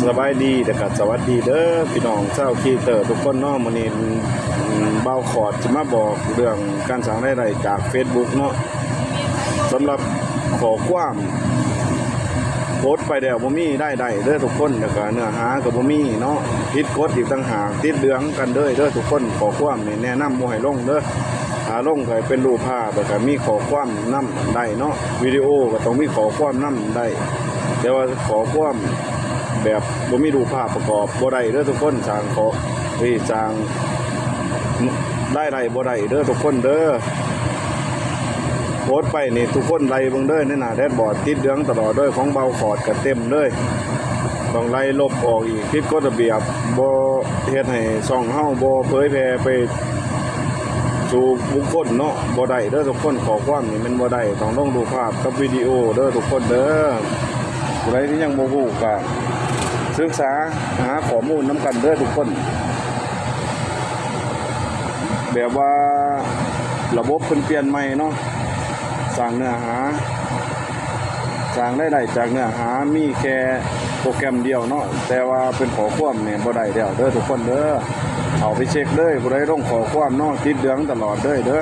ສະບາຍດີ ແລ້ວກະສະຫວັດດີເດີພີ່ນ້ອງຊາວຄຣີເຕີທຸກຄົນເນາະ. ມື້ນີ້ ອືມ ບ່າວຂອດຈະມາບອກເລື່ອງການສ້າງລາຍໄດ້ຈາກເຟສບຸກເນາະ. ສຳລັບຂໍ້ຄວາມ ໂພສໄປແລ້ວບໍ່ມີລາຍໄດ້ເດີທຸກຄົນ ແລ້ວກະເນື້ອຫາກະບໍ່ມີເນາະ ຜິດກົດອີກຕ່າງຫາກ ຕິດເຫຼືອງກັນເລີຍເດີທຸກຄົນ. ຂໍ້ຄວາມນີ້ແນະນຳບໍ່ໃຫ້ລົງເດີ ຖ້າລົງກະໃຫ້ເປັນຮູບພາບ ແລ້ວກະມີຂໍ້ຄວາມນຳໄດ້ເນາະ ວິດີໂອກະຕ້ອງມີຂໍ້ຄວາມນຳໄດ້ ແຕ່ວ່າຂໍ້ຄວາມແບບບໍ່ມີຮູບພາບປະກອບບໍ່ໄດ້ເດີທຸກຄົນ. ສ້າງຂໍ້ ເອີຍ ສ້າງລາຍໄດ້ບໍ່ໄດ້ເດີທຸກຄົນເດີ. ໂພສໄປນີ້ທຸກຄົນໄລ່ເບິ່ງເດີ ໃນໜ້າແດດບອດຕິດເຫຼືອງຕະຫຼອດເດີ ຂອງບ່າວຂອດກະເຕັມເລີຍ ຕ້ອງໄລ່ລົບອອກອີກ ຜິດກົດລະບຽບ ບໍ່ເຮັດໃຫ້ຊ່ອງເຮົາບໍ່ເຜີຍແຜ່ໄປສູ່ບຸກຄົນເນາະ ບໍ່ໄດ້ເດີທຸກຄົນ. ຂໍ້ຄວາມນີ້ແມ່ນບໍ່ໄດ້ ຕ້ອງລົງຮູບພາບກັບວິດີໂອເດີທຸກຄົນເດີ. ຜູ້ໃດທີ່ຍັງບໍ່ຮູ້ກະສຶກສາຫາຂໍ້ມູນນຳກັນເດີທຸກຄົນ. ແບບວ່າລະບົບເພິ່ນປ່ຽນໃໝ່ເນາະ ສ້າງເນື້ອຫາ ສ້າງລາຍໄດ້ຈາກເນື້ອຫາ ມີແຄ່ໂປຣແກຣມດຽວເນາະ ແຕ່ວ່າເປັນຂໍ້ຄວາມນີ້ບໍ່ໄດ້ແລ້ວເດີທຸກຄົນເດີ. ເຂົ້າໄປເຊັກເລີຍ ຜູ້ໃດລົງຂໍ້ຄວາມເນາະ ຕິດເຫຼືອງຕະຫຼອດເລີຍເດີ.